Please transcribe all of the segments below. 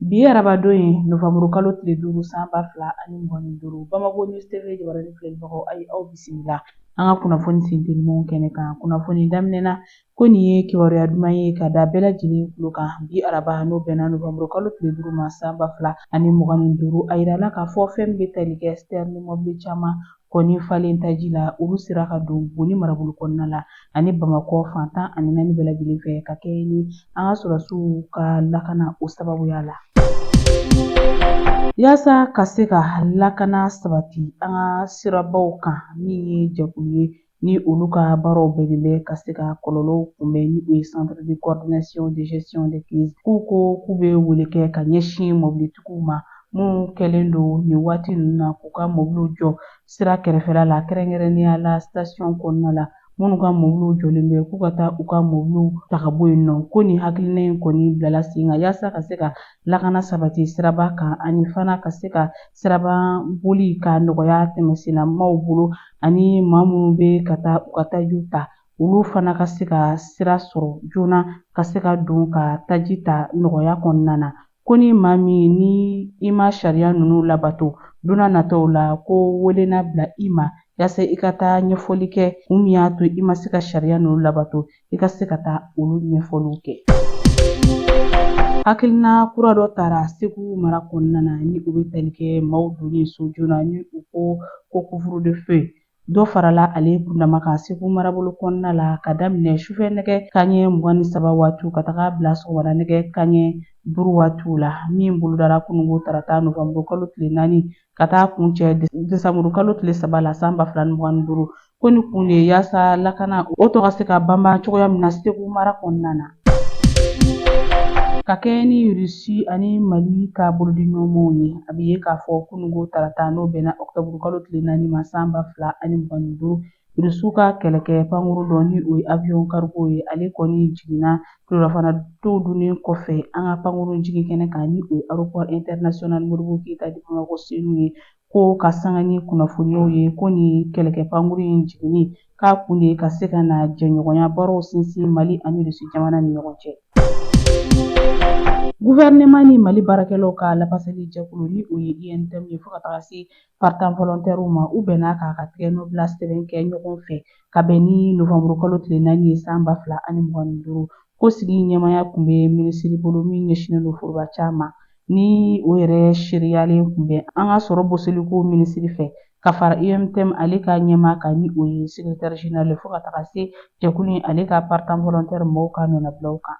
Bi ye arabadon ye, novanburukalo tile 5, san 2025. Bamako News TV jabarani filɛlibagaw, a ye aw bisimila an ka kunnafoni sentelimanw kɛnɛ kan. Kunnafoni daminɛna ko nin ye kibaruya duman ye ka da bɛɛ lajɛlen tulo kan bi araba, n'o bɛnna novanburukalo tile 5 ma, san 2025. A yirala k'a fɔ fɛn min bɛ tali kɛ sitɛrini mɔbili caman kɔni falen taji la, olu sera ka don Boni marabolo kɔnɔna la ani Bamakɔ fan 14 bɛɛ lajɛlen fɛ, ka kɛ ni an ka sɔrɔdasiw ka lakana o sababuya la. Yaasa ka se ka lakana sabati an ka sirabaw kan, min ye jɛkulu ye ni olu ka baaraw bɛnnen bɛ ka se ka kɔlɔlɔw kunbɛn, ni o ye Centre de coordination de gestion des crises, k'u ko k'u bɛ wele kɛ ka ɲɛsin mɔbilitigiw ma minnu kɛlen don nin waati ninnu na k'u ka mɔbiliw jɔ sira kɛrɛfɛla la, kɛrɛnkɛrɛnnenya la station kɔnɔna la. Minnu ka mɔbiliw jɔlen bɛ, k'u ka taa u ka mɔbiliw ta ka bɔ yen nɔ. Ko nin hakilina in kɔni bilala sen kan yaasa ka se ka lakana sabati siraba kan, ani fana ka se ka siraba boli ka nɔgɔya tɛmɛsennamaw bolo, ani maa minnu bɛ ka taa u ka tajiw ta, olu fana ka se ka sira sɔrɔ joona ka se ka don ka taji ta nɔgɔya kɔnɔna na. Ko ni maa min ni i ma sariya ninnu labato, don nataw la ko wele na bila i ma yaasa i ka taa ɲɛfɔli kɛ kun min y'a to i ma se ka sariya ninnu labato, i ka se ka taa olu ɲɛfɔliw kɛ. Hakilina kura dɔ tara Segu mara kɔnɔna na, ni o bɛ tali kɛ maaw donni so joona, ni u ko ko couvre-feu. Dɔ farala ale kundama kan Segu marabolo kɔnɔna la, ka daminɛ sufɛ nɛgɛ kanɲɛ 23 waatiw ka taga bila sɔgɔmada nɛgɛ kanɲɛ 5 waatiw la, min bolodara kunungo tarata novanburu kalo tile 4 ka taa kuncɛ desanburu kalo tile 3 la, san 2025. Ko nin kun de ye yaasa lakana o tɔ ka se ka banban cogoya min na Segu mara kɔnɔna na. Ka kɛɲɛ ni Rusi ani Mali ka bolodiɲɔgɔnmaw ye, a bɛ ye k'a fɔ kunungo tarata, n'o bɛnna ɔkutɔburu kalo tile 4 ma, san 2025, Rusiw ka kɛlɛkɛ pankurun dɔ, ni o ye avion cargo ye, ale kɔni jiginna tilelafana dɔw dunnen kɔfɛ an ka pankurun jigin kɛnɛ kan, ni o ye aéroport international Modibo Keyita de Bamakɔ Senu ye. Ko ka sanga ni kunnafoniyaw ye, ko nin kɛlɛkɛ pankurun in jiginni k'a kun de ye ka se ka na jɛɲɔgɔnya baaraw sinsin Mali ani Rusi jamana ni ɲɔgɔn cɛ. Gouvernement ni Mali baarakɛlaw ka lafasali jɛkulu, ni o ye UNTM ye, fo ka taga se partant volontaires ma, u bɛnna k'a ka tɛgɛnɔbila sɛbɛn kɛ ɲɔgɔn fɛ ka bɛn ni novanburu kalo tile 4 ye, san 2025. Ko sigi ɲɛmaaya tun bɛ minisiri bolo min ɲɛsinnen don forobaca ma, ni o yɛrɛ seereyalen tun bɛ an ka sɔrɔ bosoliko minisiri fɛ, ka fara UNTM ale ka ɲɛmaa kan, ni o ye secrétaire général, fo ka taga se jɛkulu in ale ka partant volontaire mɔgɔw ka nɔnabilaw kan.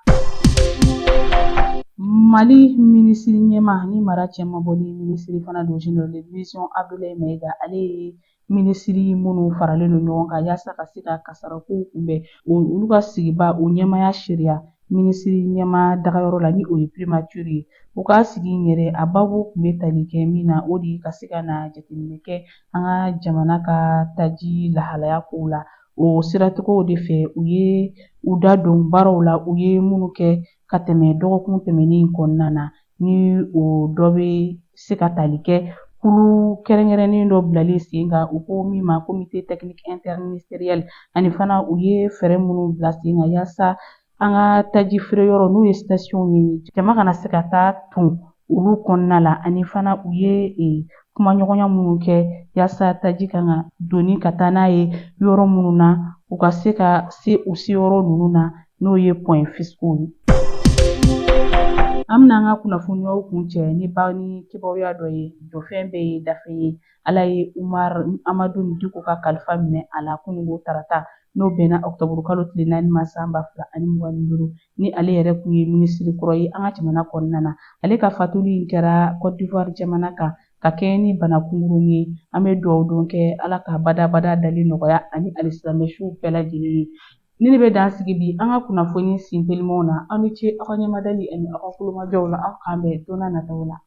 Mali minisiri ɲɛmaa ni mara cɛmabɔli minisiri fana don, général de division Abdoulaye Maïga, ale ye minisiri minnu faralen don ɲɔgɔn kan yaasa ka se ka kasarakow kunbɛn, olu ka sigiba o ɲɛmaaya seereya minisiri ɲɛmaa dagayɔrɔ la, ni o ye primature ye. U ka sigi in yɛrɛ, a babu tun bɛ tali kɛ min na, o de ye ka se ka na jateminɛ kɛ an ka jamana ka taji lahalaya kow la. O siratigɛw de fɛ, u ye u da don baaraw la u ye minnu kɛ ka tɛmɛ dɔgɔkun tɛmɛnen kɔnɔna na, ni o dɔ bɛ se ka tali kɛ kulu kɛrɛnkɛrɛnnen dɔ bilali sen kan, u ko min ma comité technique interministériel, ani fana u ye fɛɛrɛ minnu bila sen kan yaasa an ka taji feere yɔrɔ, n'o ye station ye, jama kana se ka taa ton olu kɔnɔna la, ani fana u ye kumaɲɔgɔnya minnu kɛ yaasa taji kan ka doni ka taa n'a ye yɔrɔ minnu na, u ka se ka se u seyɔrɔ ninnu na, n'o ye point fiscaux ye. An bɛna an ka kunnafoniyaw kuncɛ ni ba ni kibaruya dɔ ye. Jɔfɛn bɛɛ ye dafɛn ye. Ala ye Umar Amadu Diko ka kalifa minɛ a la kunungo tarata, n'o bɛnna ɔkutɔburu kalo tile 4 ma, san 2025, ni ale yɛrɛ tun ye minisiri kɔrɔ ye an ka jamana kɔnɔna na. Ale ka fatuli in kɛra Cote d'Ivoire jamana kan ka kɛɲɛ ni bana kunkurun ye. An bɛ dugawu don kɛ Ala ka badabada dali nɔgɔya ani alisilamɛsiw bɛɛ lajɛlen ye. Ni ne bɛ dan sigi bi an ka kunnafoni sintelimanw na. Aw ni ce aw ka ɲɛmadali ani aw ka kulomajɔw la. Aw k'an bɛn don n'a nataw la.